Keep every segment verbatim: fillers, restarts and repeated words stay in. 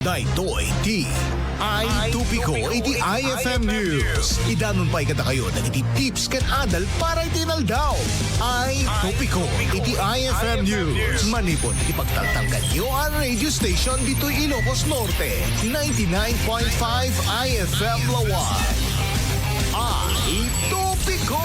Daytoy ti Ay Topiko iti I F M News. Idanon pay kadakayo dagiti tips ken adal para iti inaldaw. Ay Topiko iti I F M News. Manipud iti pagtaltalkanyo a radio station ditoy Ilocos Norte, ninety-nine point five I F M Laoag. Ay Topiko!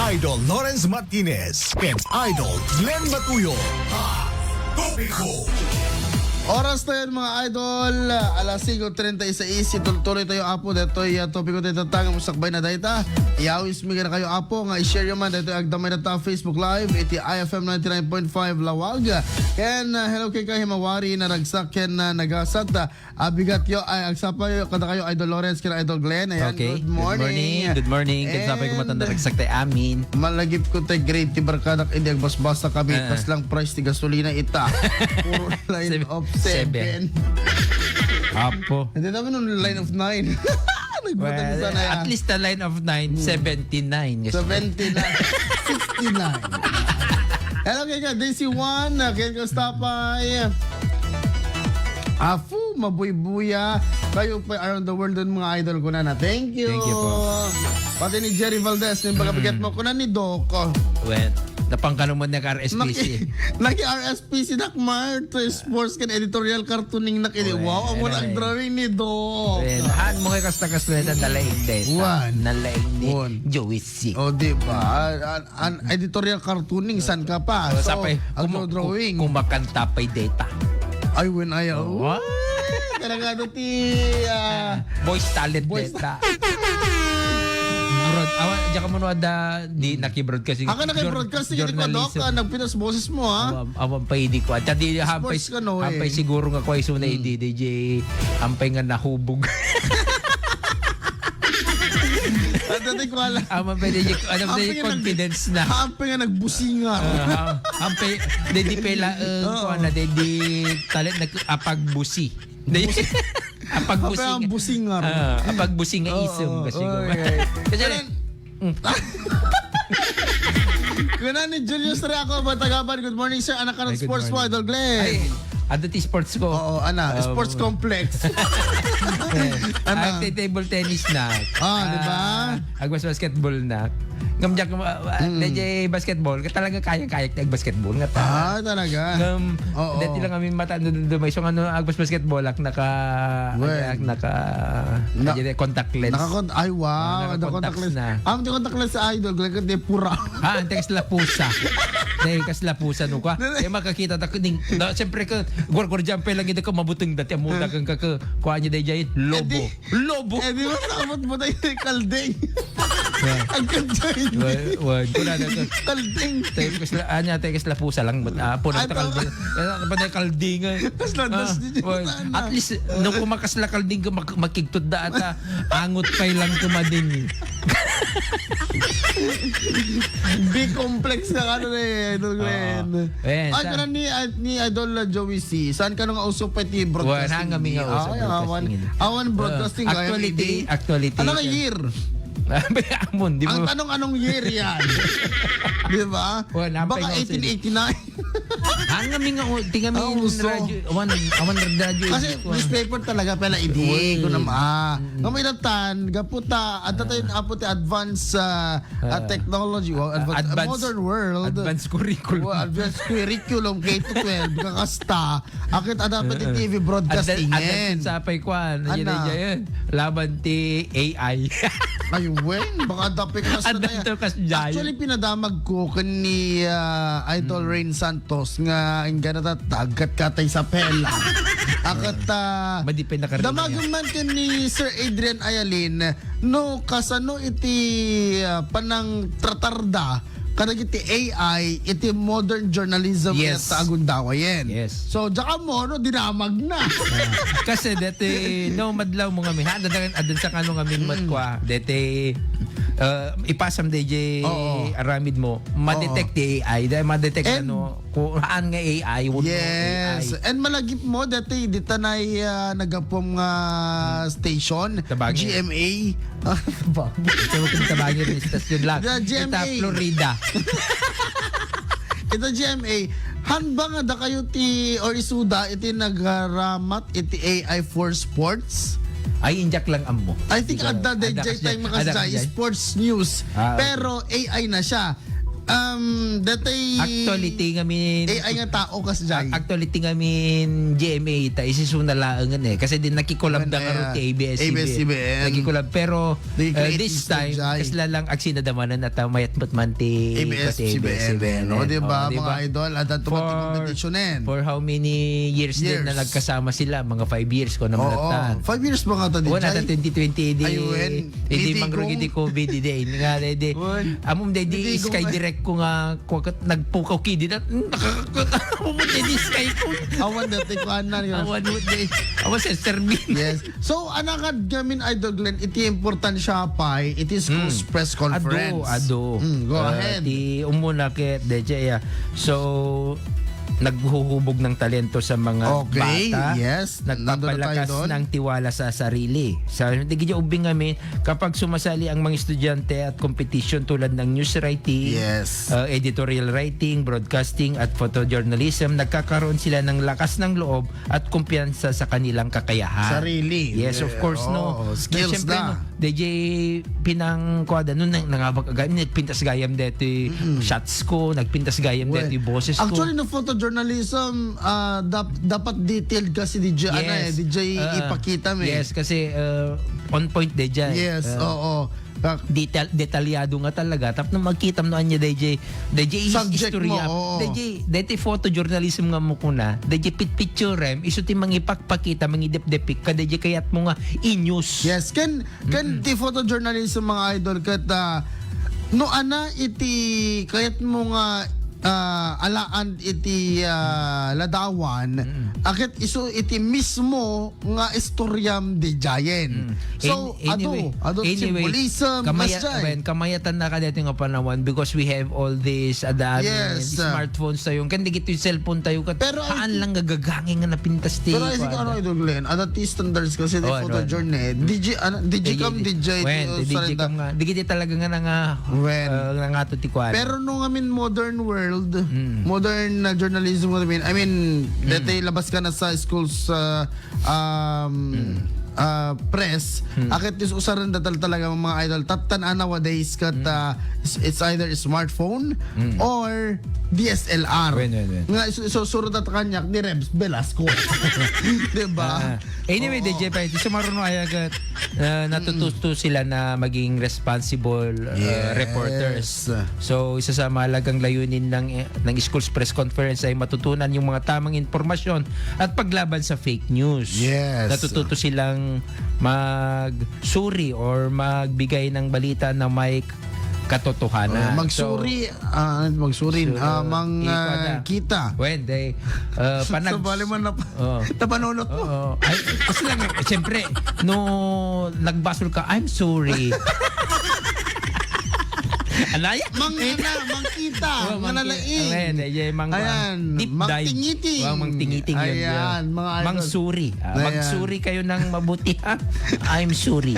Idol Lawrence Martinez and Idol Glenn Matuyo. Ay Topiko! Oras tayo, mga idol, alas singko treinta y seis. Itultuloy tayo, Apo, daytoy, ah, topiko tayo tatangam sakbay na dayta. Iyawis mi kayo, Apo, nga i-share yo man daytoy agdamay na ta Facebook Live iti I F M ninety-nine point five Laoag. Ken, ah, hello kay Kahimawari, naragsak ken, ah, nagasat, ah, abigatyo ay agsapay kadakayo, Idol Lawrence, ken Idol Glenn. Ayan, okay. Good morning. Good morning. Good morning. Ken sapay ko, and matanda, ragsakta amin. Malagip ko tay grade ti barkadak idi agbasbasa kami. Ah. Kaslang price ti gasolina ita. Puro line Seven. Of seven. Seven. Apo. Hindi naman nung line of nine. Nagbutang. Well, sana yan. At least the line of nine, hmm, seventy-nine. Seventy-nine. Sixty-nine. Hello, kay ka, Daisy One, uh, kay Kastapay. Afu, mabuybuya. Kayo pa around the world dun, mga idol ko na na. Thank you. Thank you po. Pati ni Jerry Valdez, yung baga, mm, bigat mo, kuna ni Doc. Well, napangkano mo nag-R S P C. Naki-, naki-R S P C Dakmar, to sports kan editorial cartooning na kini. Well, wow, ang wala ang drawing ni Doc. Well, han mo kay kasta-kasta na nalaing deta. Wan. Nalaing ni Joey C. O, di ba? An, an editorial cartooning, san ka pa? So, sapay, ang kuma-, drawing. Ku-, kumakanta pa'y deta. Ay, when I, oh, what? Talaga, ano, ti, ah, voice talent, voice deta. Broad-, awa, diyan ka muna ada, di, naki-broadcasting. Aka naki-broadcasting, di ko, Doc, journalism. Ah, nagpitas boses mo, ha? Awan, awan pa, hindi ko. At di, hampay, sports ka, no, eh, hampay siguro nga ko ay suna, hmm, hindi, D J, hampay nga nahubog. At dati ko alam. Awan pa, hindi, ano, hampay nga nag-, confidence na. Hampay nga nagbusingar. Ah, ha-, hampay, di, di pela, eh, oo, kuwan na, di, di, talent nag-, apagbusi. Di, busi. Apagbusi. Hampay nga nga, busingar. Ah, apagbusi nga, oo, isum, kasi, oo, ko. Okay. Kasi, kanan, mm. Kuna ni Julius Reaco, Batagaban, good morning, sir. Anak ka ng sports mo, Idol Glenn. Ay, good morning. Ay, adu ti sports ko. Oo, ana, um, sports complex. Eh, ana. Ay, table tennis na. Ah, di ba? Ah, agwas basketball na. Ngam diak, ah, ah, mm, dayjay basketball, talaga kaya-kaya ti agbasketball nga ta. Ah, talaga? Ngam, oo, dati lang kami mata, dumay. So, ano, agwas basketball, ak naka, well, ak naka, na, dayjay contact lens. Naka-con-, ay, wow, ah, naka-contact lens. Naka-contacts na. Am, di contact lens sa Idol, like, di pura. Ha, ang text lapusa. Dahil kas lapusa, no ka? Eh, makakita ta, ning, na, siyempre ka, gwargwar dyan, pa lang ito ka, mabutong dati, ang muda kang kaka, kuha niya dayjay, lobo. Eh, di, lobo. Eh, di ba, nakapot mo tayo yung kalding? Yeah. Ang kalding. Wa-, wa-, kuna na to. Kalding. Tayo kas la-, anya, tayo kas lapusa lang, but, ah, puno. Ay, ta kalding. Kaya, pa tayo kalding, eh. Kas landas. Ah, di, wa-, sana. At least, nung kumakas la kalding, ka mak-, makigtud da ata. Angot pay lang kumading. Big complex na ano na eh, Idol Glenn. Oo. Eh, ay, sa kanan ni, ni Idol Joey C. Saan ka nung auso pa ti broadcasting? Wan, hanggang nga uso. Ay, broadcasting. Awan, awan broadcasting. Oo. Actuality, actuality. Ano nga year? Amon, di mo. Ang tanong, anong year yan? Di ba? Wan, baka eighteen eighty-nine. Ang kami nga, o, ti kami, ah, uso. Radyo, awan, awan radyo, kasi di ko, newspaper talaga pala, idi, wan, ko naman, ah. Mm. Nga may datan, gaputa, adta tayo, ah, apo ti advance, ah, ah, ah, technology, wow, advance, advance, modern world. Advance curriculum. Wow, advance curriculum, K to twelve, kakasta. Akit adda pa ti, uh-uh, T V broadcasting. Adda, adda, sapay kuan, ana. Laban ti A I. Ay, wen, baka adda pa yung kasta na yan. Adda to kas jay. Actually, pinadamag ko ken ni, ah, Idol, mm, Rain Santos nga ingga natatag kat katay sa pela. Akat, ah, madi pa yung nakaririnig damagan niya man ken ni Sir Adrian Ayalin, no, kasano iti, ah, panangtratar da kadagiti A I iti modern journalism, yes, ket agundawayen. Yes. So, diak ammo, no, dinamag na. Ah, kasi deti, no, madlaw mo ngamin, ha? Adda, adda sa kano ngamin, mm, mat kua. Deti, ah, ipasam dayjay, oo, aramid mo, ma-detect, oo, ti A I, dahil ma-detect, and ano, kung haan nga A I, wenno, yes, A I. And malagip mo, dati, di tanay, ah, nagapom nga, hmm, station, tabangi, G M A. Ah, tabangi. Ito, kung tabangi rin, station lang. The G M A. Ita, Florida. Ita, G M A. Han ba nga dakayo ti or isuda iti nagramat iti A I for sports? Ay, injak lang ammo. I think adda, adda D J, time makasjay, sports news. Ah, okay. Pero A I na siya. Um, datay actually, ti ngamin, A I nga tao kasjay. Actually, ti ngamin G M A ta, isisuna laengen eh. Kasi din nakikulab da nga ron ti A B S C B N. Nakikulab. Pero uh, this time, kasla lang agsinadamanan at mayat met man ti A B S C B N, no? Di ba, mga idol? At ang tumatang competition eh. For how many years din na nagkasama sila? Mga five years ko naman. Oo, five years ba nga ta, D J? Wala ta, twenty twenty, di, di mangrugit di COVID, di, di, nga, di, di. Amom, di, di, Sky Direct ko nga, nagpukaw ki, di na, nakakakot, amom, di, di, Sky ko. Awan, dati ko, anan, yun. Awan, di, awan, Sir Sermin. Yes. So, anakad gamin, Idol Glenn, iti importansya pay, iti school's press conference. Adu, adu. Mm, go ahead. Ti umuna ket, D J, ah. So, naghuhubog ng talento sa mga bata. Okay, yes. Nagpapalakas ng tiwala sa sarili. Sa, di kaya ubing amin, kapag sumasali ang mga estudyante at competition tulad ng news writing, uh, editorial writing, broadcasting, at photojournalism, nagkakaroon sila ng lakas ng loob at kumpiyansa sa kanilang kakayahan. Sarili. Yes, of course, no. Skills na. D J pinang kuwada, no, nang, nangabak agay, nagpintas gayam deti shots ko, nagpintas gayam deti boses ko. Actually, no photojournalism, ah, dap- dapat detailed kasi, D J, ano eh, D J, ipakita mi. Yes, kasi uh, on point, D J. Yes, oo. Detal- detalyado nga talaga. Tapno magkitam no anya, D J, D J is istorya. D J, deti photojournalism nga mukuna. D J pit picture em, isu ti mangipakpakita, mangidepdepik, ka D J kayat mo nga inyus. Yes, ken, ken ti photojournalism, mga idol, ket, ah, no ana iti kayat mo nga ah, alaan iti, ah, ladawan, aket isu iti mismo nga istoryam di Giant. So, adu, adu, symbolism, kamaya-, kamayatan na kadati nga panawan because we have all this, ada, smartphones tayo. Kan digito yung cellphone tayo, kat-, pero haan lang gagangin nga napintas ti. Pero I think, ano, Idol Glenn, ada ti standards kasi di photo journey. D J, ano, D J cam, D J, D J cam nga. Di kita talaga nga nanga, nangato ti kuan. Pero no ngamin modern world, modern na journalism ngamin, I mean, dati labas ka na sa schools, ah, um, ah, press, akit is usaran da tal-, talaga mga idol. Tattan nowadays kat, ah, it's, it's either smartphone or D S L R. Wen, wen, wen. Nga isu-, isusuro ta kanyak ni Rebs Velasco. Diba? Ah, anyway, D J pa ito, sumaruno ay agad, ah, natututo sila na maging responsible, ah, reporters. So, isa sa mahalagang layunin ng, ng school's press conference ay matutunan yung mga tamang impormasyon at paglaban sa fake news. Yes. Natututo silang magsuri or magbigay ng balita na may katotohanan. Oh, magsuri, ah, magsuri, ah, mang, ah, kita. When they, uh, panag- Sabali man nap-, napanunot mo. Oo. Ay, kasi lang, eh, siyempre, no nagbasol ka, "I'm sorry." Anaya? Mang, ana, mang kita, oh, mang ki-, manalaing. Ayan, eh, mang, ayan, deep dive. Mang tingiting. Oh, mang tingiting yun, ayan, yun. Mga idol. Mang suri. Ah, ayan. Magsuri kayo ng mabuti, ha? I'm sorry.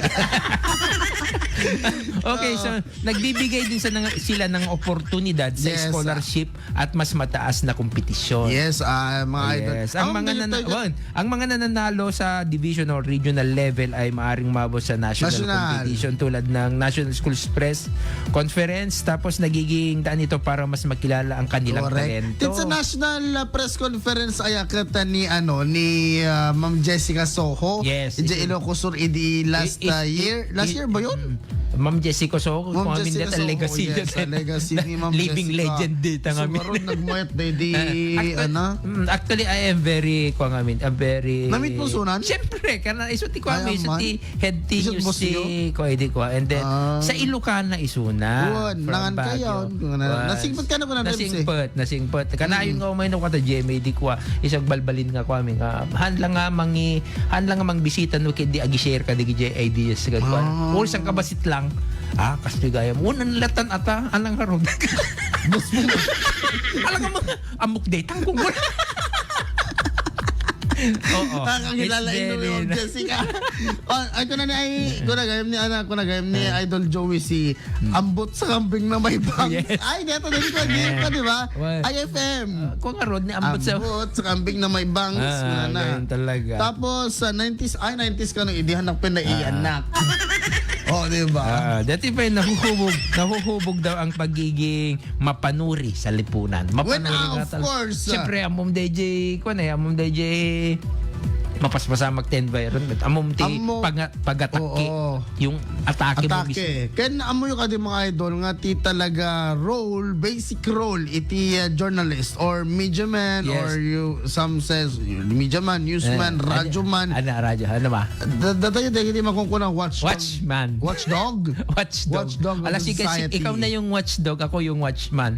Okay, so, nagbibigay din sa nang-, sila ng oportunidad sa scholarship at mas mataas na kompetisyon. Yes, ah, mga idol. Yes. Ang mga nana-, well, ang mga nananalo sa division or regional level ay maaring umabot sa national competition tulad ng National Schools Press Conference, tapos nagiging daan ito para mas makilala ang kanilang talento. Correct. Sa national, ah, press conference ay akatan ni, ano, ni, ah, Ma'am Jessica Soho. Yes. Di Ilocos Sur idi last, ah, year. Last year ba yun? Ma'am Jessica Soho, Ma'am Jessica Soho, legacy, yes, legacy ni Ma'am Jessica. Living legend dita ngamin. Siguro nagmayat day di, ano? Mm, actually, I am very, kuwan ngamin, I'm very... Namit mo sunan? Siyempre, kana isu ti kuwan, isu ti head ti news ti kuwan, di kuwan. And then, sa Ilocana isuna. Nangan kayo. Nasingpet ka na ba na, Rebs, eh? Nasingpet, nasingpet. Kana yung nga umay no kata G M A di kuwan. Isag balbalin nga kuwan, nga, han lang nga mangi-, han lang nga mangbisita no, kaya di agi-share ka, di agi ideas ka kuwan. Or isang kabasit lang. Ah, kastoy gayam. Unan latan ata, anang harod. Alam nga mga amok detang kung wala. Oo. Nakakilala It's Inoy very Jessica. Oh, ay, kuna ni, ay, kuna gayam ni, ana, kuna gayam ni Idol Joey si Ambot sa Kambing na may bangs. Yes. Ay, dito, dito, dito, di ba? Well, I F M. Kung arod ni Ambot sa Ambot sa Kambing na may bangs. Ah, na. Ganun talaga. Tapos, sa nineties, ay, nineties ka nung idihan ako na iyanak. Oh, di ba? Ah, dati pa yung nahuhubog, nahuhubog daw ang pagiging mapanuri sa lipunan. Well, mapanuri ah, nga of tal- course, ah. Siyempre, amom D J, kuwan eh, amom D J, mapasmasa mag environment. Amom ti Ammo, pag-, pag-atake. Oo. Yung atake mo mismo. Atake. Ken ammo yung kadi mga idol nga ti talaga role, basic role, iti uh, journalist or media man Yes. or you, some says, media man, newsman, Eh, radyo ano, man. Ano, radyo? Ano ba? Da-, datayo, dahil hindi makukuha ng watchdog. Watchman. Watchdog? Watchdog. Watchdog of Alas sige, society. Ikaw na yung watchdog, ako yung watchman.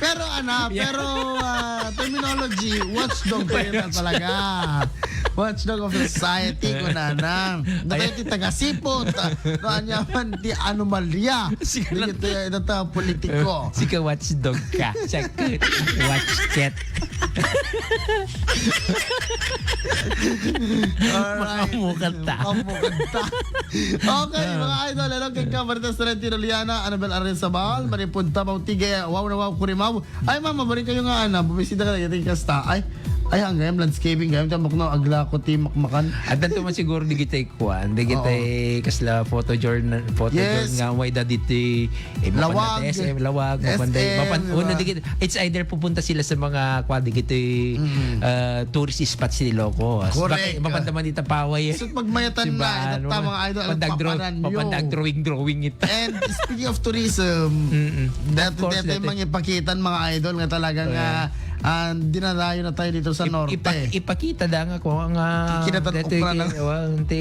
Pero ana, Yeah. pero ah, terminology, watchdog pa yun na talaga. Watchdog of society, kunana. Dahil Ayan. ti tagasipot, ah, no, anya man ti anomalya. Sige lang. Dito, ito, ito, politiko. Sige, watchdog ka. Sakit. Watch cat. Alright. Makamukat ta. Makamukat ta. Okay, Ah. mga idol, hello, kay Cabernet Sorrentino Liana, Annabel Arrezabal, Maripod Tabaw Tige, wow na wow, Kurimaw. Ay, mama, balik kayo nga, ana, bumisita ka na, kasta. Ay, ay, hanggang landscaping, gayam, tambok no, agla ko, ti makmakan. At danto man siguro, di kita kuan, di kita Oo. kasla photo journal, photo Yes. journal nga, way da dito, eh, Lawag. Mapan-, S M, Lawag, mapan-, S M, mapan-, di ba? Una, di kita, it's either pupunta sila sa mga, kuan, di kita, Mm. ah, tourist spots sa Ilocos. Correct. Baka, mapan naman dito, Paway, eh. So, pagmayatan na, Simbahan, ito, mga idol, ang papandan nyo. Papandag drawing, drawing ito. And speaking of tourism, Mm-mm. dati, Of course, dati dati. mga ipakitan, mga idol, nga talaga nga, Oh, yeah. ah, dinadayo na tayo dito sa Ip-, norte. ipa-, ipakita da nga ko nga Kinatat dati okra ki-, lang. well, ti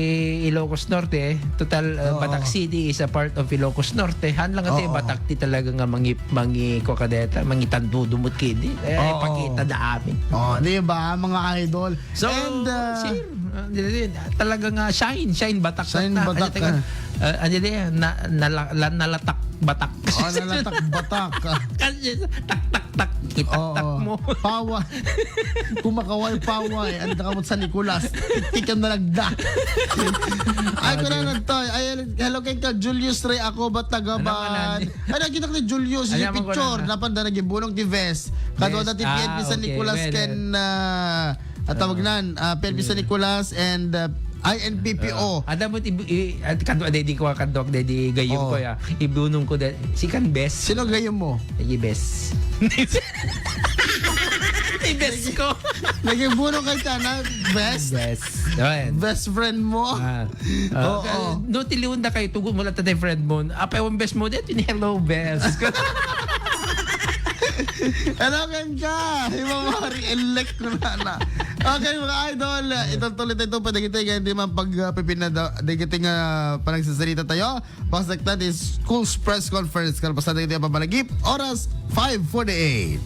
Ilocos Norte, eh. Total, ah, Oo. Batak City is a part of Ilocos Norte. Han lang ati, Oo. Batak ti talaga nga mangi-, mangi-, ko kadeta, mangitandudumot kidi. Eh, Oo. ipakita da amin. Oh, di ba, mga idol? So, And, uh, sir, uh, di, di, talaga nga shine, shine batak Shine na. Batak Ano, teka, na. Uh, ano di, na, nala-, la-, nalatak batak. Oh, nalatak batak. Kasi tak, tak, tak, itaktak Oo. mo. Pawa. Kumakaway pawa eh. Ano ka mo sa Nicolas? Tiktikan na lagda. Ay, Ah, kuna di. nagtoy. Ay, hello kay ka Julius Ray ako, Bataga Ano ka na? Ay, nakita ko ni Julius, Ano yung naman ko picture. na? Napanda nagibunong ti vest. Kadua Vest. dati Ah, P N P San okay. Nicolas Well, ken, uh, ah, tawag nan, ah, P N P San Nicolas and, ah, I N P P O. Ah, ada mo ti, i-, at kadua, dedi ko, kadua, dedi gayum Oh. ko, ya. Ibunong ko, de-, si kan best. Sino gayum mo? Sige, best. Ibes ko. Naging bunong kay ka na, best? Best. Ayan. Best friend mo? Ah. Ah, Oo. ka-, no, tiliwon da kayo, tugon mo lang tatay friend mo. Apay, ang best mo, dito, ni hello, best. Hello, Ken ka. Imamari, elect ko na na. Okay, mga idol, itong tuloy tayo pa, dagiti, kaya di man pag, uh, pipinada, dagiti nga panagsasalita tayo. Pasaktan is school's press conference. Kalpasan dagiti pamalagip. Oras, five forty-eight.